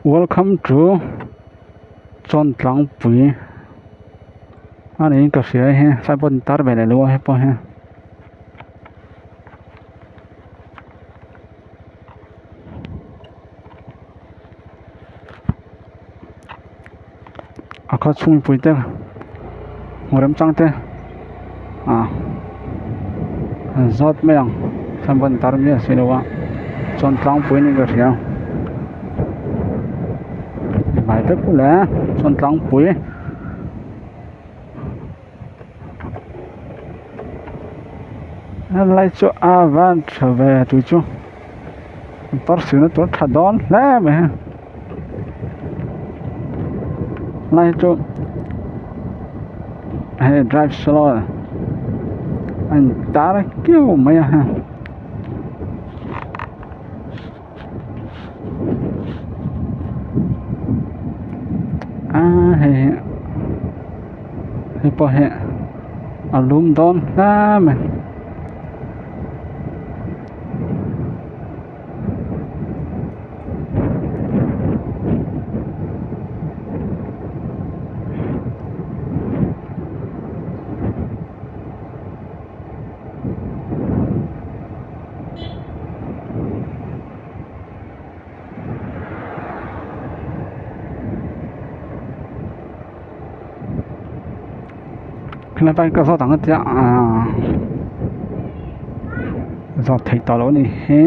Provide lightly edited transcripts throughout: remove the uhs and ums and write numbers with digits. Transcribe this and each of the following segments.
Welcome to Chawntlangpui a niin ka hria he signboard in tar ve leh lo a hepawh hi. A khaw chhungpui te hmu remchang te ah an zawt mai ang signboard in tar miah si lo a chuan tlangpui niin ka hria vai vek ule chuan tlangpui. Helai chu a van tha ve tui chu motor siamna tur tha dawn hle mai a helai chu hei drive slow a in tar kiau mai a. A hei hi hei pawh hi a lum dawn hle mai. Helai pa hi ka zawt ang a tia aaa zawt theih tawh loh a ni he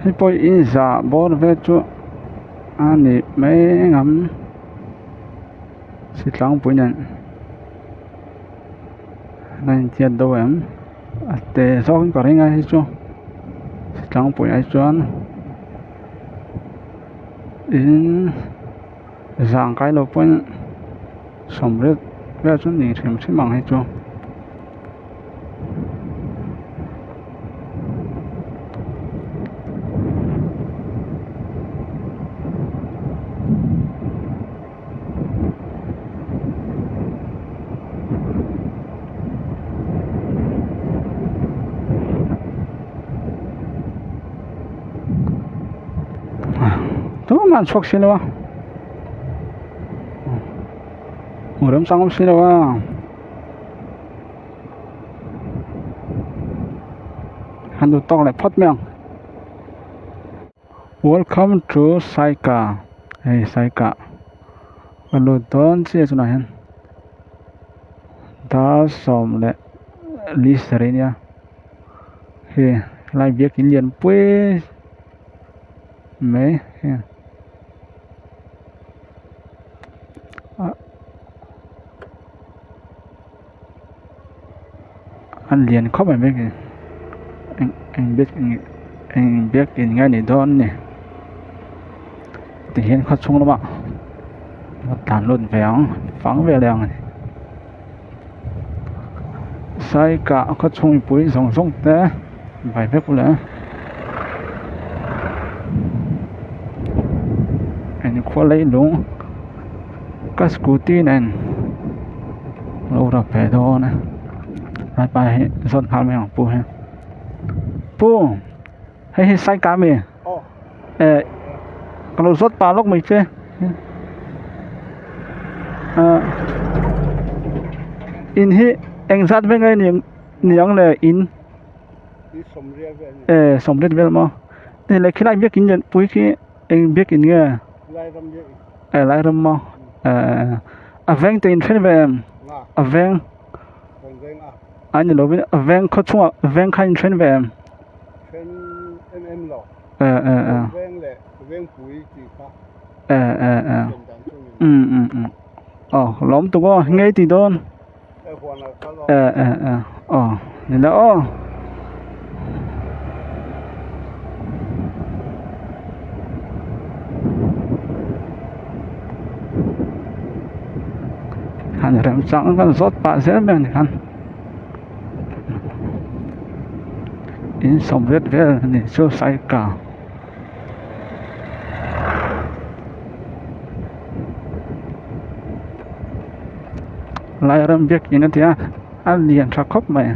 hei pawh hi inzah bawr vel chu a ni mai ang sitlangpui nen. A intiat deuh em a te zawk in ka ring a hei chu tlangpui ah hi chuan in zang kai lo pawhin sawmriat vel chu ni hrim hrim ang hei chu. Tumah an chhuak si lo a hmu remchang awm si lo a han duh tawk leh phawt mai ang. Welcome to Saika hei Saika ka lut dawn chiah tunah hian dar sawm leh li sarih ania hei helai biakin lian pui mai hei a lian khawp mai biakin eng eng biakin eng biakin nge ni dawn ni tihian khaw chhung lamah a tlan lut ve ang fang ve leh ang saikah khaw chhung mipui zawng zawng te vai vek ula engkhua leilung ka scooty nen lo rap ve dawn a hepa hi zawt nghal mai ang pu hi pu hei hi saika ami eh ka lo zawt pah lawk mai che ah in hi engzat veng nge ni ang le in eh sawmriat vel maw hei khilai biakin lianpui khi eng biakin nge. Eh lai ram maw eh a veng te in then ve em a veng a ni lovin a veng khaw chungah veng kha in then ve em eh eh eh eh eh eh um um um aw lawm tuk aw ngei tih dawn eh eh eh aw ni la aw. Han remchang kan zawt pah zel mai a ni khan in sawmriat vel a ni chu cycle. Lai ram biakin a ti a a lian tha khawp mai.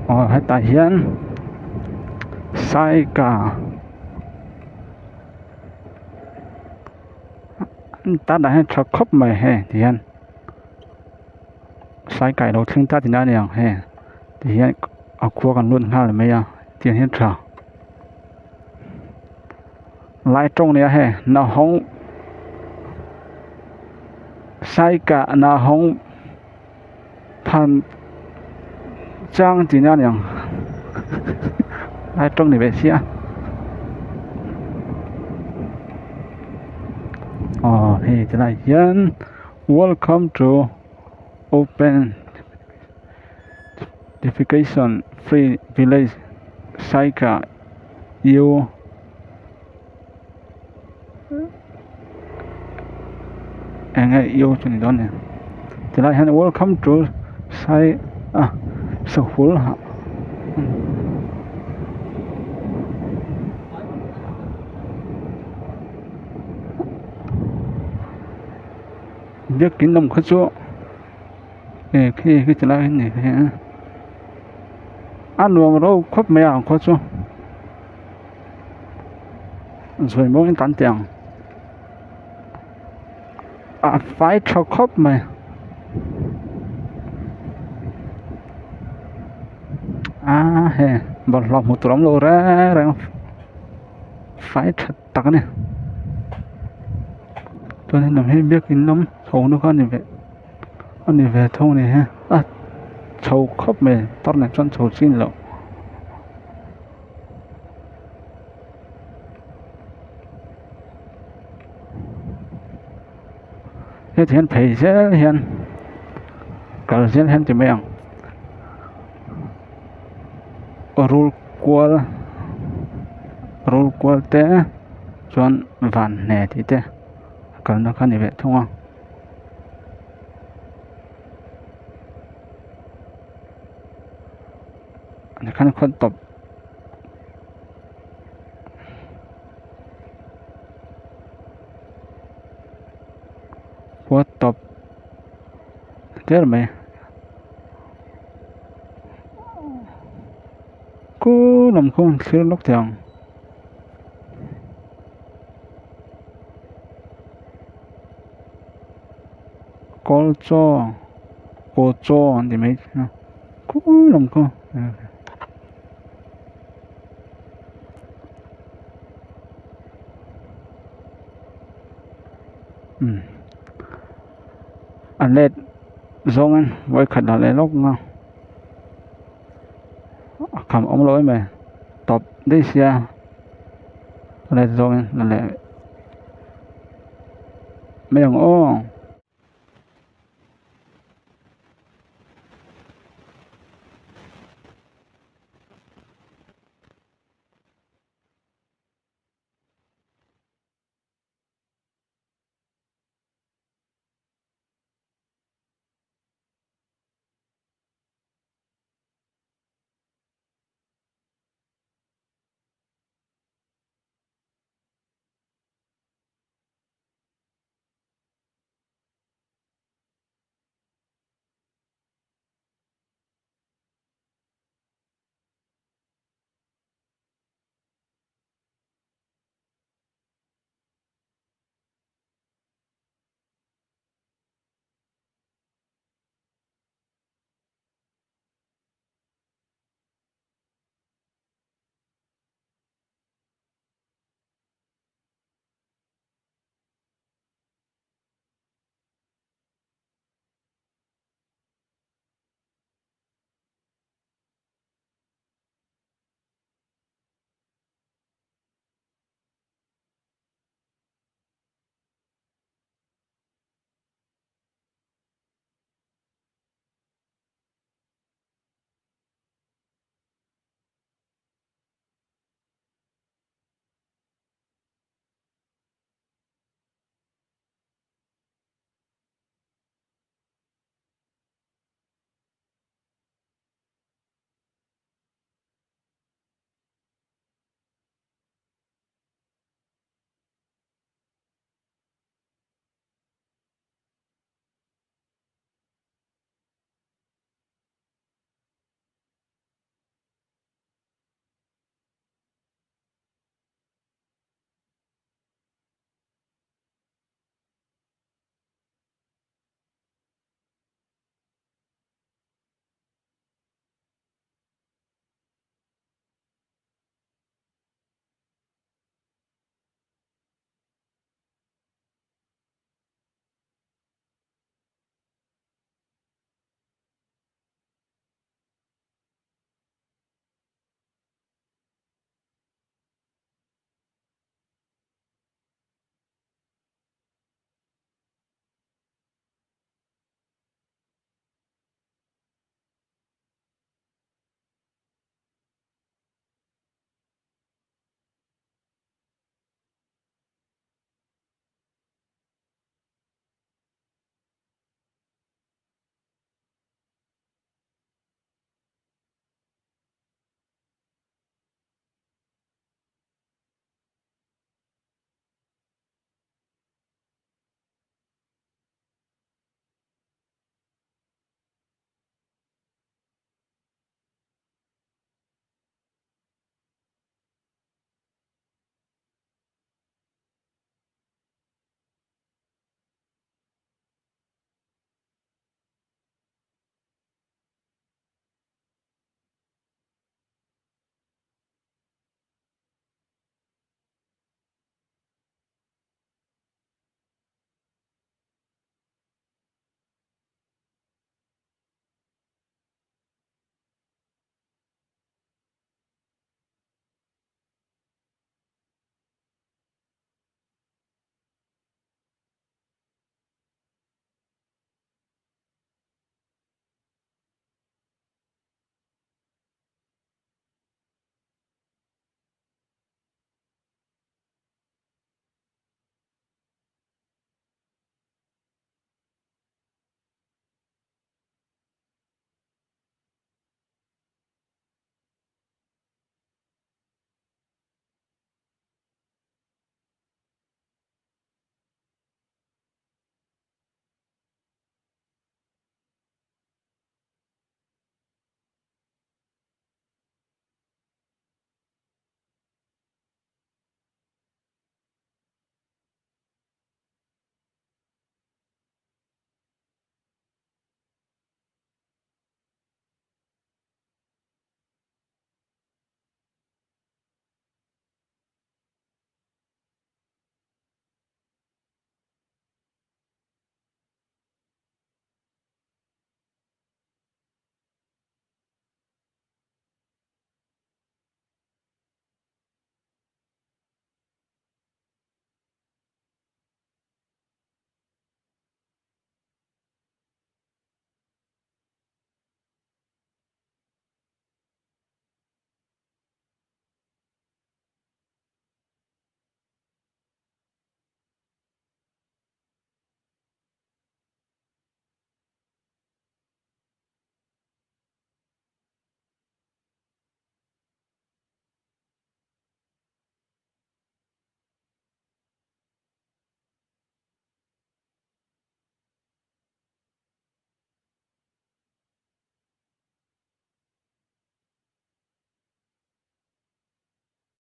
Aw hetah hian saika tah hian tha khawp mai hei ti hian saikai lo thleng ta tihna a ni ang hei ti hian a khua kan lut nghal mai a tiang hian tha lai tawng nia hei nahawng saika nahawng. Phan chang tih nia niang lai tawng ni ve sia aw hei tilai hian welcome to open defecation free village saika u eng nge u chu ni dawn ni tilai hian welcome to sai a sahul hah biakin lam kha chu eh khi khi ti lai hi ni a nuam reuh khawp mai a ang khaw chu. Zawi mawngin kan ti ang a fai tha khawp mai a hei bawlhhlawh hmuh tur a awm lo reng reng a fai tha tak a ni chuan hei lam hi biakin lam chho na kha a ni ve a ni ve thung a ni he a chho khawp mai tar nen chuan chho chi a ni lo. Heti hian phei zel hian kal zel hian ti mai ang rul kual rul kual te chuan van hne tih te a kalna kha a ni ve thung a. Tikhan khaw tawp khua tawp der mai khu lam khu an thlir lawk thei ang. Kawl chaw kaw chaw an ti mai a khu lam khu umm a let zawngin vawikhat lah leh lawk ang a a kham awm lo em mai tawp daih sia a let zawngin la leh mai ang aw.